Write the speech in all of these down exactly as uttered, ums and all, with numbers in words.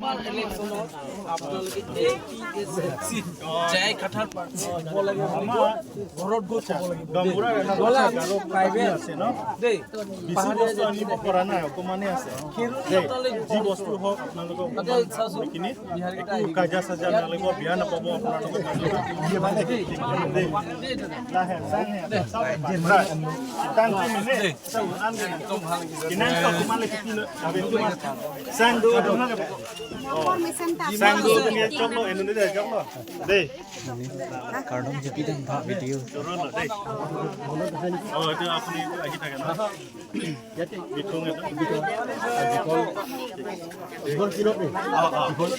আমাৰ ইলেকশ্যনত আপোনালোকে A P S C J I কাঠাৰ পাৰ্টি হ'ব লাগে বুলি ঘৰত গৈ চাব লাগিব। গাঁওবুঢ়া এনে গাঁওবুঢ়া আছে, গাঁওবুঢ়া প্ৰাইভেট আছে ন? দেই, বেছি পাহাৰীয়া বস্তু আনিব পৰা নাই, অকমানে আছে। খেৰনি দেই, আপোনালোকে যি বস্তু হওক আপোনালোকে তাতে অকমান চাচোন, এইখিনি বিহাৰীকেইটা একো আহিব। কাজিয়া চাজিয়া নালাগিব, বেয়া নাপাব আপোনালোকে। দেই, দেই, দেই। লাহে, লাহে, লাহে। চাওক, দেই। Tangte mene. Dein Kopf mal, Kinan Kopf mal, Kinan Kopf mal. Sang do, do na. Sang do, nge choklo, enu ne choklo. Dei. Kardom jepi dam tha video. Choro lo, dei. Oh, এইটো আপুনি এইটো আহি থাকে ন? বিথুং এইটো। দীঘল কিলো নে? অ, অ। দীঘল।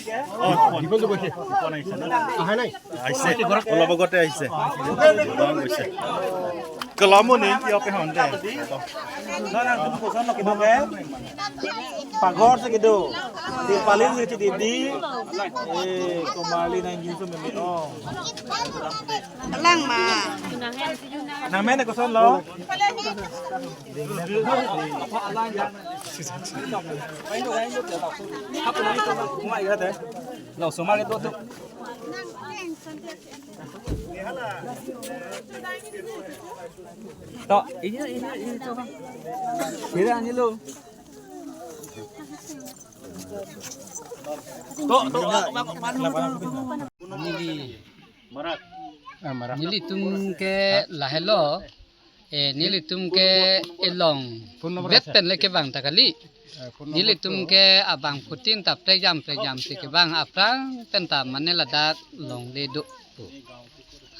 অ, দীঘল। দীঘল তো গৈছে। দীঘল আহিছে ন? আহা নাই। আহিছে। অলপ আগতে আহিছে। Bang, গৈছে। Kelamu ni, iya pe honde. Nana, তুমি কৈছা ন কিবাকে? পাকঘৰ আছে কিন্তু। Di paling di di di. Eh, kemali nang jin so meme. Oh. Lang ma. Name ne koson lo. Lo somar itu tuh. Tok, ini, ini, ini, coba. Kira ini lo. Tok, tok, tok, tok, tok. Neli, marak. Nelitum ke lahelo. Eh, nelitum ke elong. Phone number vet pen le kevang ta kali. Eh, phone number nelitum ke abang putin ta prejam prejam si kevang aphrang pen ta mane ladak longle do.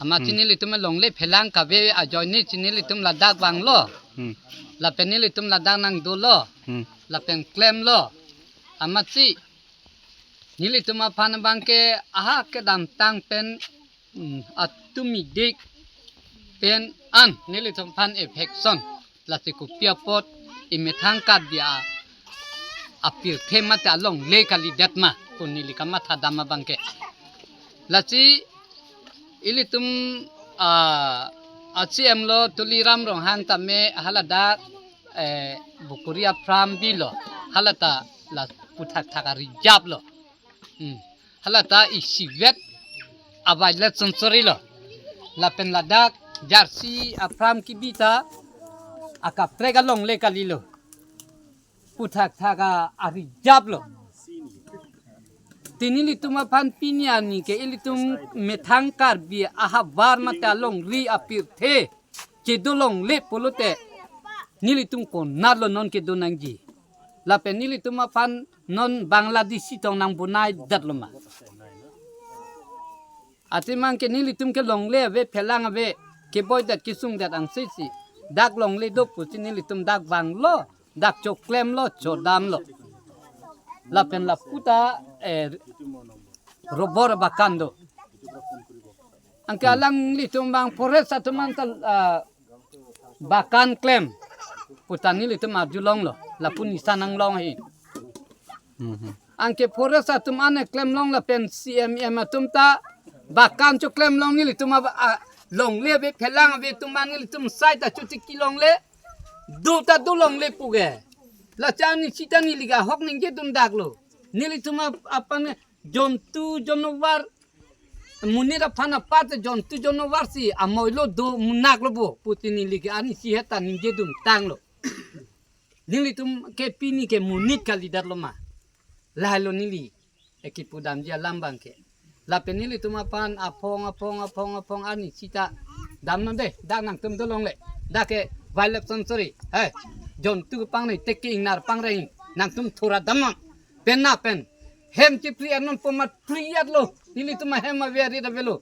Amatsi Hmm. nelitum longle phelang kave ajoine si nelitum ladak vanglo. Hmm. Lapen nelitum ladak nang dolo. Hmm. Lapen klemlo. Amatsi nelitum aphan abang ke aha kedamtang pen, mm, atum idik pen an nelitum aphan affection. Lasi kopi apot emethang Karbi a apirthe mate alongle kalidet ma pu neli kamatha dam abang ke. Lasi ilitum, ah, a C M lo Tuliram Ronghang tame haladak, eh, Bukuri aphrang bilo, halata la puthak thak arijap lo. Hmm. Halata isivet abai let sonsori lo. Lapen ladak jersey aphrang kibi ta akaprek alongle kali lo. Puthak thak arijap lo. Te nelitum aphan pini arni ke ilitum methang Karbi ahavar mate alongri apirthe kedo longle pulote nelitum konatlo non kedo nangji. Lapen nelitum aphan non Bangladeshi tong nang bonai detlo ma. Athema ke nelitum ke longle ave, phelang ave, keboidet kesungdet angsesi dak longle do pusi nelitum dak vanglo, dak choklemlo, chodamlo. Lapen lapu ta, eh, robor bakan do. Anke alanglitum abang forest atum anta, ah, bakan klem pu ta nelitum arjulonglo, lapu nisa nanglong ahin. Mhm. Anke forest atum ane klemlong lapen C M M atum ta bakan choklemlong nelitum aba, a, longle ave phelang ave atum an nelitum sai ta chotiki longle. Do ta do longle pu ke. La cha ni sita neli ke ahok ningje dun daklo. Nelitum ap-, aphan jontu jonowar monit aphan apar te jontu jonowar si amoilo do munak lo bo pusi neli ke ani si heta ningje dun tanglo. Nelitum ke pini ke monit kalidet lo ma. Lahelo neli eki pudamji alam abang ke. Lapen nelitum aphan aphong aphong aphong aphong ani sita damnon de, dak nangtum dolongle. Dak ke violation sori. He. Jontu pangre teke ingnar pangre nangtum thura damnon. Pen na pen. Hem chipri arnon pomat priat lo. Nelitum ahem aver rit avelo.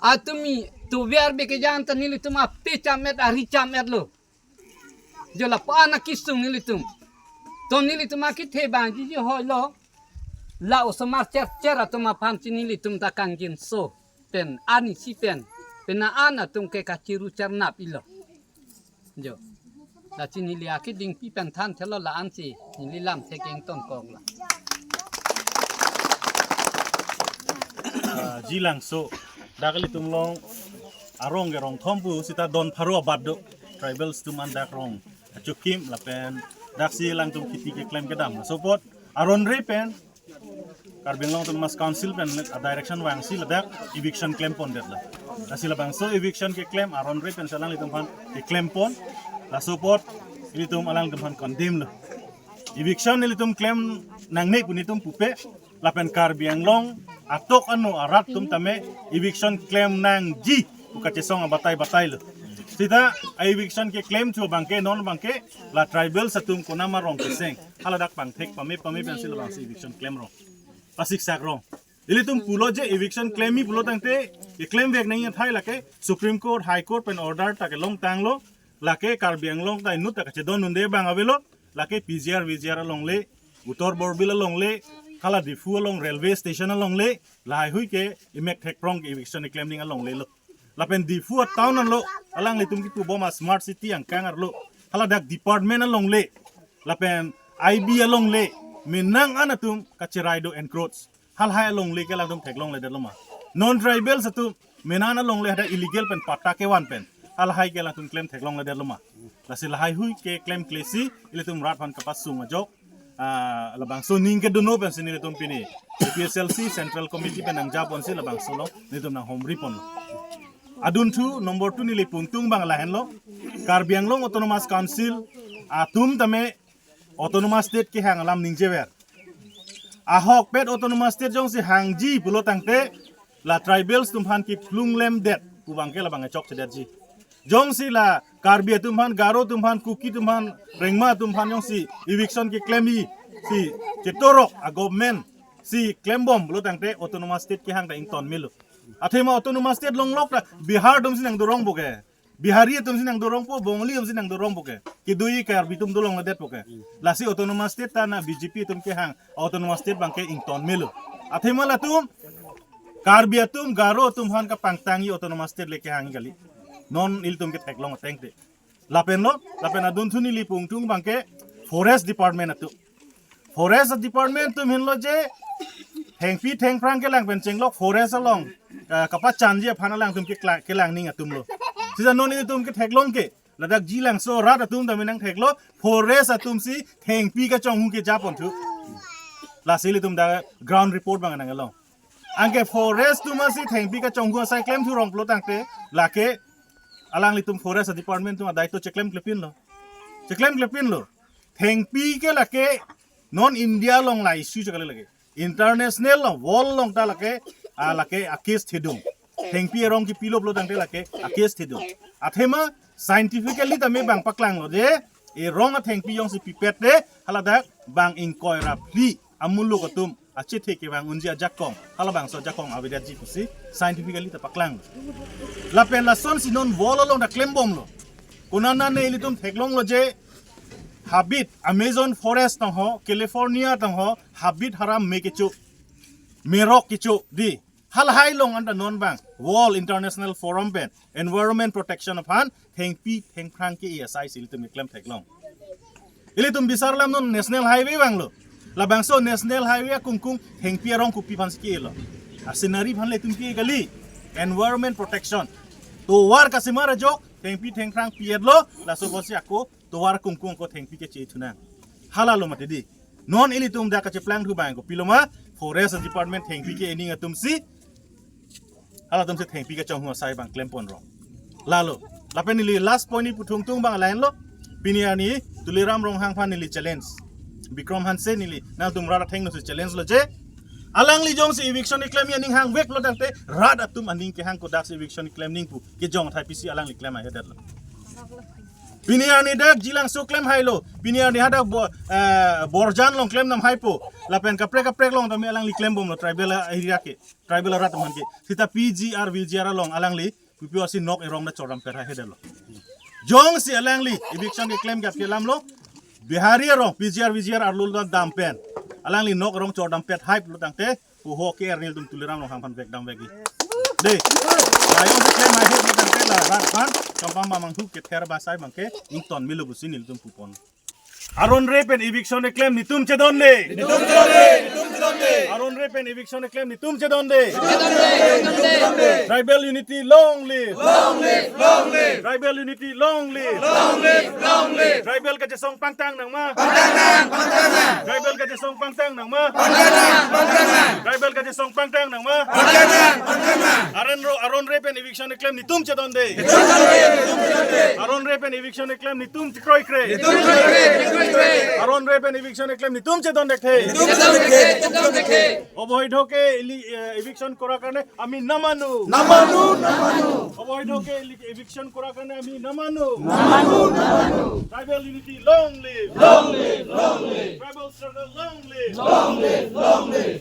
Atumi tu ver beke jan ta nelitum api chamet ari chamet lo. Jo lapu-an akisung nelitum. To nelitum akithe bang jiji hoi lo. La osomar cher cher atum aphan si nelitum ta kangjinso. Pen ani si pen. Pen na an atum ke kachiru chernap ilo. Jo. La si neli akiding pi pen than thelo la-an si. Neli lam thekeng tongkok la. Ah, Ji Langso. Dak ilitum along arong ke rong thom pu sita don pharo abat do. Tribals atum an dak rong achukim lapen dak si alangtum kheti keklem kedam. Sopot aron re pen Karbi Anglong Autonomous Council pen a direction vangsi ladak eviction klempon detlo. Lasi labangso eviction keklem aron re pen si alanglitum aphan keklempon. Laso apot ilitum alanglitum aphan condemn lo. Eviction ilitum klem nangne pu nelitum pupe, lapen Karbi Anglong atok ano arat atum tame eviction klem nangji pu kachesong abatai batai lo. Sita a eviction keklem chu abangke non abangke la tribals atum konama rong keseng haladak pangthek pame pame pensi labangsi eviction klem rong. Pasiksak rong. Ilitum pulo je eviction klemji pulo tangte, keklem vek nangji athai lake Supreme Court, High Court pen order ta kelong tanglo, lake Karbi Anglong ta inut ta kachedon un'e abang avelo, lake P G R, V G R alongle, Uttar Borbil alongle, hala Diphu along railway station alongle, lahai hui ke emek thekprong ke eviction eklem ning alongle lo. Lapen Diphu a town arlo, alanglitum kipu bom a smart city angkang arlo, haladak department alongle, lapen I B alongle, menang an atum kacherai do encroach. Halahai alongle ke alangtum theklongledetlo ma? Non tribals atum menang an alongle hadak illegal pen patta kevan pen halahai ke alangtum klem theklongledetlo ma? Lasi lahai hui keklem klesi ilitum rat aphan kapasung ajok, ah, labangso aning kedo non pensi nelitum pini A P H L C Central Committee pen nangjaponsi labangso along nelitum nanghomri ponlo. Adunthu number two neli pungtung abang lahenlo. Karbi Anglong Autonomous Council atum tame Autonomous State kehang alam ningjever. Ahokpet Autonomous State jongsi hangji pulo tangte, la tribals atum aphan kephlung lemdet pu abangke labang chokchedetji. Jongsi la Karbi atum aphan, Garo atum aphan, Kuki atum aphan, Rengma atum aphan jongsi eviction keklemji si chetorok a government si klembom pulo tangte Autonomous State kehang ta ington melo. Athema Autonomous State longlok ta Bihar atumsi nangdorong bo ke. Bihari atumsi nangdorongpo, Bongali atumsi nangdorongpo ke. Kedoji Karbi atum dolongledetpo ke. Lasi Autonomous State ta na B J P atum kehang Autonomous State abangke ington melo. Athema latum Karbi atum, Garo atum aphan kapangtangji Autonomous State le kehang kali. Non ilitum ketheklong ateng te. Lapen lo, lapen adunthu neli pungtung abangke Forest Department atum. Forest Department atum henlo je thengpi thengphrang kelang pen chenglok forest along, eh, kapachanji aphan alangtum kekla-, kelang ning atum lo. Sisa non ilitum ketheklong ke, ladak jilangso rat atum tame nangtheklo, forest atumsi thengpi kachonghu kejaponthu. Lasi ilitum dak ground report abang nangkelong. Anke forest atum asi thengpi kachonghu asai klemthu rong pulo tangte, lake alanglitum Forest Department atum adai to cheklem klepinlo. Cheklem klepinlo. Thengpi ke lake non India along la issue chekali lake. International along, world along ta lake, ah, lake a case thedung. Thengpi arong kepilo pulo tangte lake a case thedung. Athema scientifically tame bang paklanglo je, erong athengpi jongsi pipet te, haladak bang ingkoi ra phli amuluk atum achethe kevang unji ajakong, halabangso ajakong avedetji pusi scientifically ta paklang. Lapen lasonsi non world along ta klembomlo. Konatne ilitum theklonglo je habit, Amazon forest tong ho, California tong ho, habit haram me kecho, merok kecho dei. Halahai along anta non bang World International Forum pen Environment Protection aphan thengpi thengphrang ke-e asai si ilitum keklem theklong. Ilitum bisar alam non National Highway vanglo. Labangso National Highway akungkung thengpi arong kopi aphansi ke-elo? A scenery aphan le itum ke-e kali. Environment protection. Tovar kasemar ajok thengpi thengphrang pi-etlo, laso apotsi ako tovar kungkung ako thengpi keche-e thunang. Halalo mati dei. Non ilitum dak kacheplangthu abang kopilo ma, Forest Department thengpi ke-e ning atumsi, halatumsi thengpi kachonghu asai abang klempon rong. Lalo, lapen neli last point ni puthungtung abang lahenlo, pini arni Tuliram Ronghang aphan neli challenge. Bikram Hanse neli nangtum rat athengno si challenge lo je, alangli jongsi eviction keklemji aning hangveklo tangte, rat atum aning kehang kodaksi eviction keklem ning pu kejong athai pisi alangli klem ahedetlo. Pini arni dak jilangso klem hailo. Pini arni hadak bo-, eh, Borjan along klem nam haipo. Lapen kaprek kaprek along tame alangli klembomlo tribal area ke. Tribal arat atum aphan ke. Sita P G R, V G R along alangli pupi asi nok erong ta chordam pet hai ahedetlo. Jongsi alangli eviction keklem gap ke lamlo. Bihari arong P G R, V G R arlo ta dam pen, alangli nok erong chordam pet hai pulo tangte, puho ke er nelitum Tuliram Ronghang aphan vekdam vekji. Dei. Layon si klem hai ahedetlo tangte la rat aphan kampam bamang hu kether ba asai abang ke ington melo pusi nelitum pupon. Aron re pen eviction keklem netum chedonde. Netum chedonde, netum chedonde. Aron re pen eviction keklem netum chedonde. Netum chedonde, netum chedonde. Tribal unity long live. Long live, long live. Tribal unity long live. Long live, long live. Tribal kachesong pangtang nangma. Pangtang nang, pangtang nang. Tribal kachesong pangtang nangma. Pangtang nang, pangtang nang. Kachesong pangtang nang ma? Aron ro, aron re pen eviction keklem netum chedonde. Aron re pen eviction keklem netum kroikre. Aron re pen eviction keklem netum chedonde the. অবৈধকে ইলি-, এ, eviction কৰাৰ কাৰণে আমি নামানো। নামানো, নামানো। অবৈধকে ইলি-, eviction কৰাৰ কাৰণে আমি নামানো। নামানো, নামানো। Tribal unity long live। Long live, long live। Tribal struggle long live। Long live, long live।